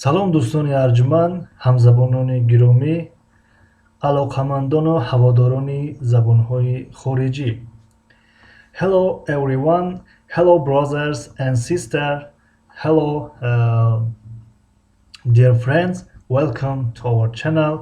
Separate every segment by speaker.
Speaker 1: Салом, дӯстони арҷманд, ҳамзабонони гиромӣ, алоқамандону ҳаводорони забонҳои хориҷӣ. Hello everyone, hello brothers and sister, hello dear friends, welcome to our channel.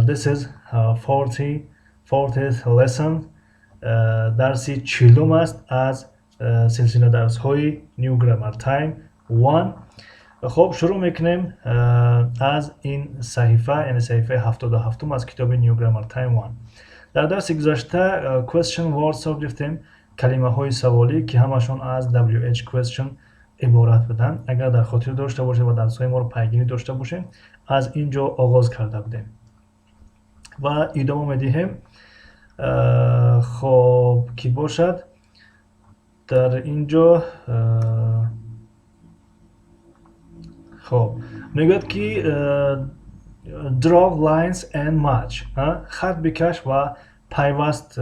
Speaker 1: This is 40th lesson. Дарси 40-ум аст аз силсила дарсҳои New Grammar Time 1. Хуб, шурӯъ мекунем аз ин саҳифа, яъне саҳифаи 77-ум аз китоби New Grammar Time 1. Дар дарси гузашта question words гирифтем, калимаҳои саволӣ, ки ҳамашон аз WH question иборат буданд. Агар дар хотир дошта бошед ва дарсҳои моро пайгирӣ дошта бошед, аз ин ҷо оғоз карда будем ва идома медиҳем. Хоб, ки бошад, дар ин ҷо, хоб, мегӯяд, ки draw lines and match, хат бикаш ва пайваст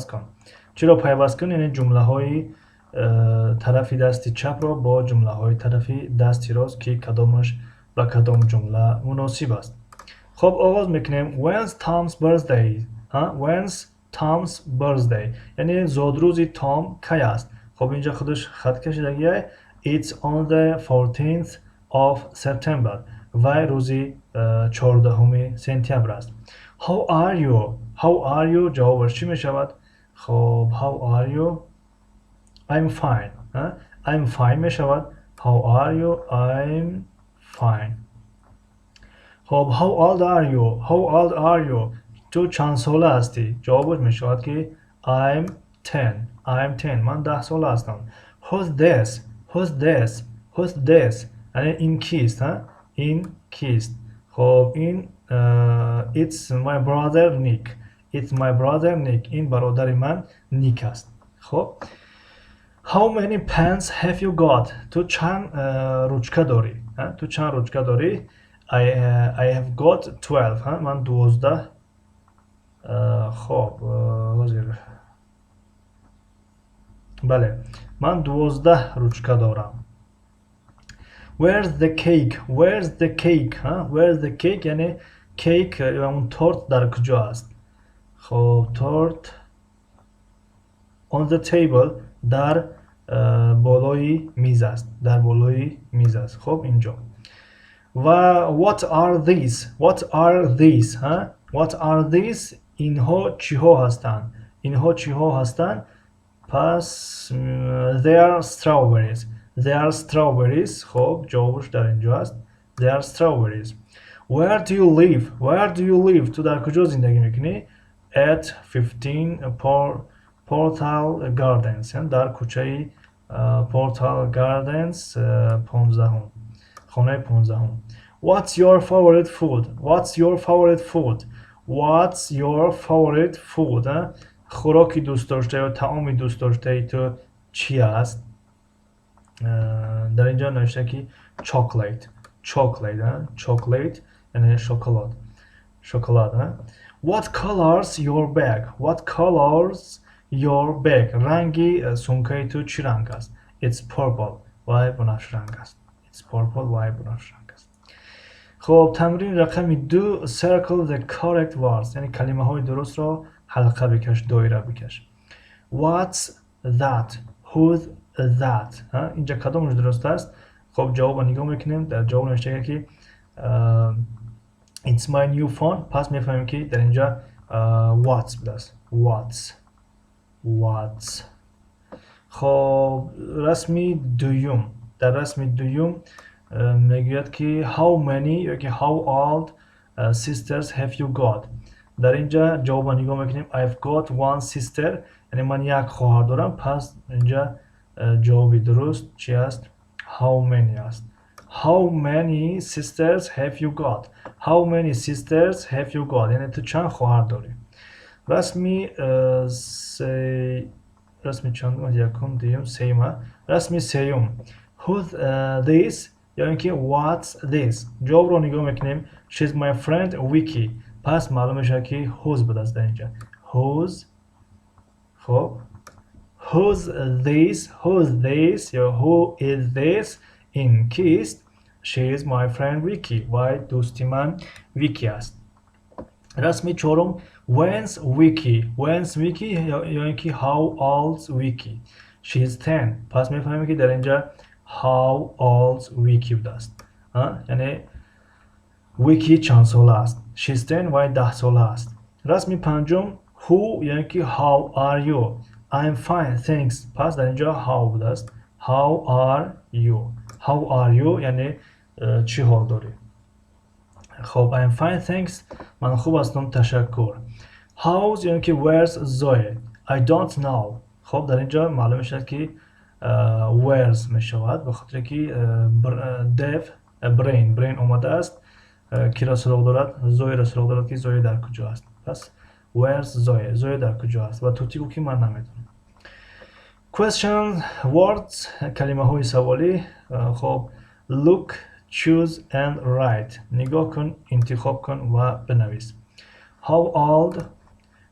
Speaker 1: кун. Чиро пайваст кун? Яъне ҷумлаҳои тарафи дасти чапро бо ҷумлаҳои тарафи дасти рост, ки кадомаш ба кадом ҷумла муносиб аст. Хоб, оғоз мекунем. When's Tom's birthday? When's Tom's birthday? Яъне зодрӯзи Том кай аст? Хоб, инҷа худаш хат кашидагиай. It's on the 14th of September. Вай рӯзи 14-уми сентябр аст. How are you? How are you? Ҷавобаш чӣ мешавад? Хоб, how are you? I'm fine. I'm fine мешавад. How are you? I'm fine. Хоб, how old are you? How old are you? Ту чанд сола ҳастӣ? Ҷавобаш мешавад, ки I'm 10. I'm 10. Ман 10 сола ҳастам. Who's this? Who's this? Who's this? Яъне ин кист? Ин кист? Хоб, ин it's my brother Nick. It's my brother Nick. Ин бародари ман Ник аст. Хоб, how many pens have you got? Ту чанд ручка дорӣ? Ту чанд ручка дорӣ? I have got 12. Ман 12. Хоб, ҳозир, бале, ман 12 ручка дорам. Where's the cake? Where's the cake? Where's the cake? Яъне кейк ё ҳамун торт дар куҷо аст? Хоб, торт on the table, дар болои миз аст, дар болои миз аст. Хоб, инҷо. Ва what are these? What are these? What are these? Инҳо чиҳо ҳастанд? Инҳо чиҳо ҳастанд? Пас they are strawberries. They are strawberries. Хоб, ҷавобаш дар инҷо аст. They are strawberries. Where do you live? Where do you live? Ту дар куҷо зиндагӣ мекунӣ? At 15 Portal Gardens, дар кӯчаи Portal Gardens 15-ум, хонаи 15-ум. What's your favorite food? What's your favorite food? What's your favorite food? Хӯроки дӯстдошта ё таоми дӯстдоштаи ту чӣ аст? Дар инҷо навишта, ки chocolate. Chocolate, chocolate, яъне шоколад, шоколад. What color's your bag? What color's your bag? Ранги сумкаи ту чӣ ранг аст? It's purple. Вай бунафш ранг аст. It's purple. Вай бунафш ранг аст. Хоб, тамрини рақами 2. Circle the correct words, яъне калимаҳои дурустро ҳалқа бикаш, доира бикаш. What's that? Who's that? Инҷа кадомаш дуруст аст? Хоб, ҷавобро нигоҳ мекунем. Дар ҷавоб навишта, ки it's my new phone. Пас мефаҳмем, ки дар инҷа what's будааст. What's, what's. Хоб, расми дуюм. Дар расми дуюм мегӯяд, ки how many ёки how old sisters have you got? Дар инҷа ҷавобро нигоҳ мекунем. I've got one sister, яъне ман як хоҳар дорам. Пас инҷа ҷавоби дуруст чи аст? How many аст. How many sisters have you got? How many sisters have you got? Яъне ту чанд хоҳар дорӣ? Расми расми чандум? Якум, дуюм, сеюм. Расми сеюм. Who's this ё ин ки what's this? Ҷавобро нигоҳ мекунем. She's my friend Vicky. Пас маълум мешавад, ки whose будааст дар инҷа. Whose. Хоб, who's this? Who's this ё who is this? Ин кист? She is my friend Vicky. Вай дӯсти ман Вики аст. Расми чорум: When's Vicky? When's Vicky ё ин ки how old's Vicky? She is 10. Пас мефаҳмем, ки дар инҷа how old's Vicky будааст, яъне Вики чанд сола аст? She is 10. Вай 10 сола аст. Расми панҷум: who ё ин ки how are you? I'm fine, thanks. Пас дар инҷо how будааст. How are you? How are you, яъне чӣ ҳол дорӣ? Хоб, I'm fine, thanks. Ман хуб ҳастам, ташаккур. How's ё ин ки where's Zoe? I don't know. Хоб, дар инҷо маълум мешавад, ки where's мешавад, ба хотире ки Дэв, Брейн омадааст. Киро суроғ дорад? Зоеро суроғ дорад, ки Зое дар куҷо аст. Пас where's Zoe? Зое дар куҷо аст? Ва тути гуфт, ки ман намедонам. Question words, калимаҳои саволӣ. Хоб, look, choose and write. Нигоҳ кун, интихоб кун ва бинавис. How old,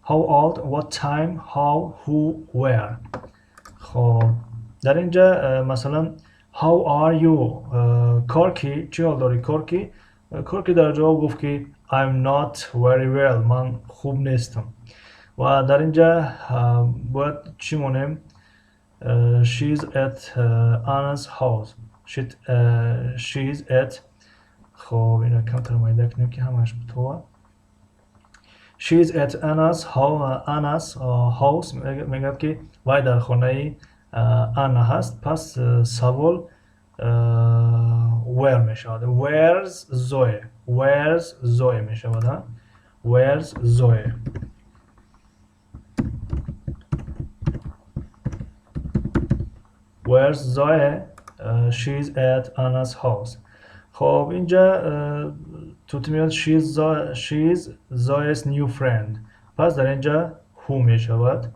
Speaker 1: how old, what time, how, who, where. Хоб, дар инҷа масалан, how are you, Корки? Чӣ ҳол дорӣ, Корки? Корки дар ҷавоб гуфт, ки I'm not very well. Ман хуб нестам. Ва дар инҷа бояд чӣ монем? She's at Anna's house. She's at, хоб, ина камтар майда кунем, ки ҳамааш бутова. She's at Anna's house. Мегӯяд, ки вай дар хонаи Анна ҳаст. Пас савол where мешавад. Where's Zoe? Where's Zoe мешавад. Where's Zoe? Where's Zoe? She's at Anna's house. خب، اینجا توتی میاد she's Zoe's new friend. پس در اینجا who می شود.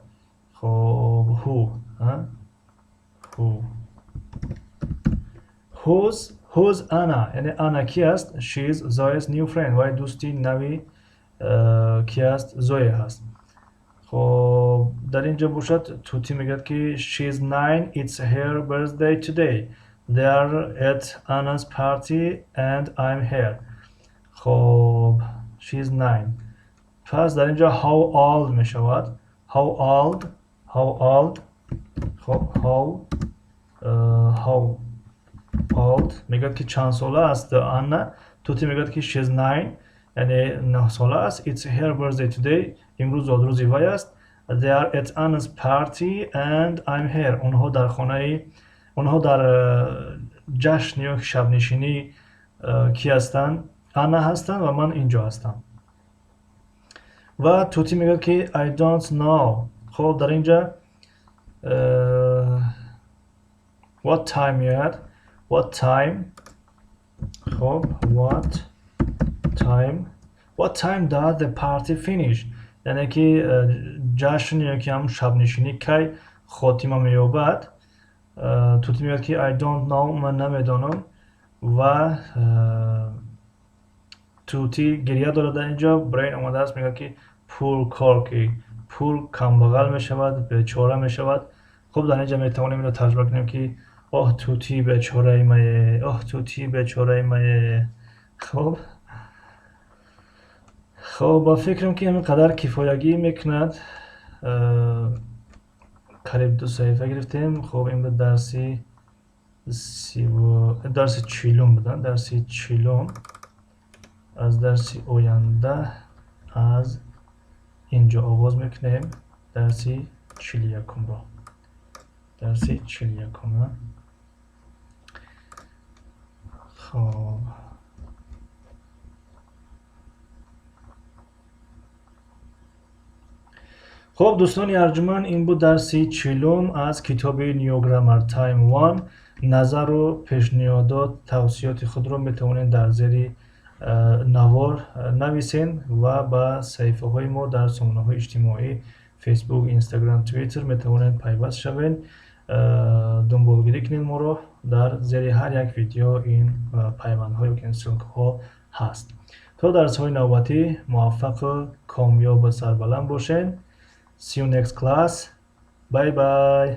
Speaker 1: خب، who, who. Who's Anna? یعنی Anna کی است؟ She's Zoe's new friend. وای دوستی نوی کی است؟ زوی هست. خب، در اینجا باشد توتی میگه که she's 9. It's her birthday today. They are at Anna's party and I'm here. خب، she's 9. پس در اینجا how old می شود. How old, how old. خب، how old. میگه که چند ساله است آنا؟ توتی میگه که she's 9، یعنی 9 ساله است. It's her birthday today. امروز زادروزی وی است. They are at Anna's party and I'm here. اونها در خانه، اونها در جشن یا شبنشینی کی هستند؟ آنا هستند و من اینجا هستم. و توتی میگه که I don't know. خب، در اینجا what time میاد. What time. خب، what time. What time does the party finish? یعنی که جشن یا که هم شبنشینی کی خاتمه مییابد؟ توتی میگه که I don't know. من نمیدانم. و توتی گریه داره. در اینجا برین آمده است، میگه که poor Corky. Poor کمبغل میشود، بیچاره میشود. خب، در اینجا میتوانیم اینو ترجمه کنیم که آه توتی بیچاره مایه، آه توتی بیچاره مایه. خب، با فکرم که همین قدر کفایگی میکند. قریب 2 صحیفه گرفتیم. خب، این بود درسی درس 40م بودن. درسی 40م. از درسی оянда аз инҷо оғоз мекунем дарси 41-умро, дарси 41-ум. Хоб. Хуб, дӯстони арҷуманд, ин буд дарси 40-ум аз китоби New Grammar Time One. Назару пешниҳодот, тавсиёти худро метавонед дар зери навор нависен ва ба саҳифаҳои мо дар сомонаҳои иҷтимоӣ Facebook, Instagram, Twitter метавонед пайваст шавед, дунболгирӣ кунед моро. Дар зери ҳар як видео ин пайвандҳо ё ин ссылка ҳо ҳаст. То дарсҳои навбатӣ муваффақу комёбу сарбаланд бошед. See you next class. Bye bye.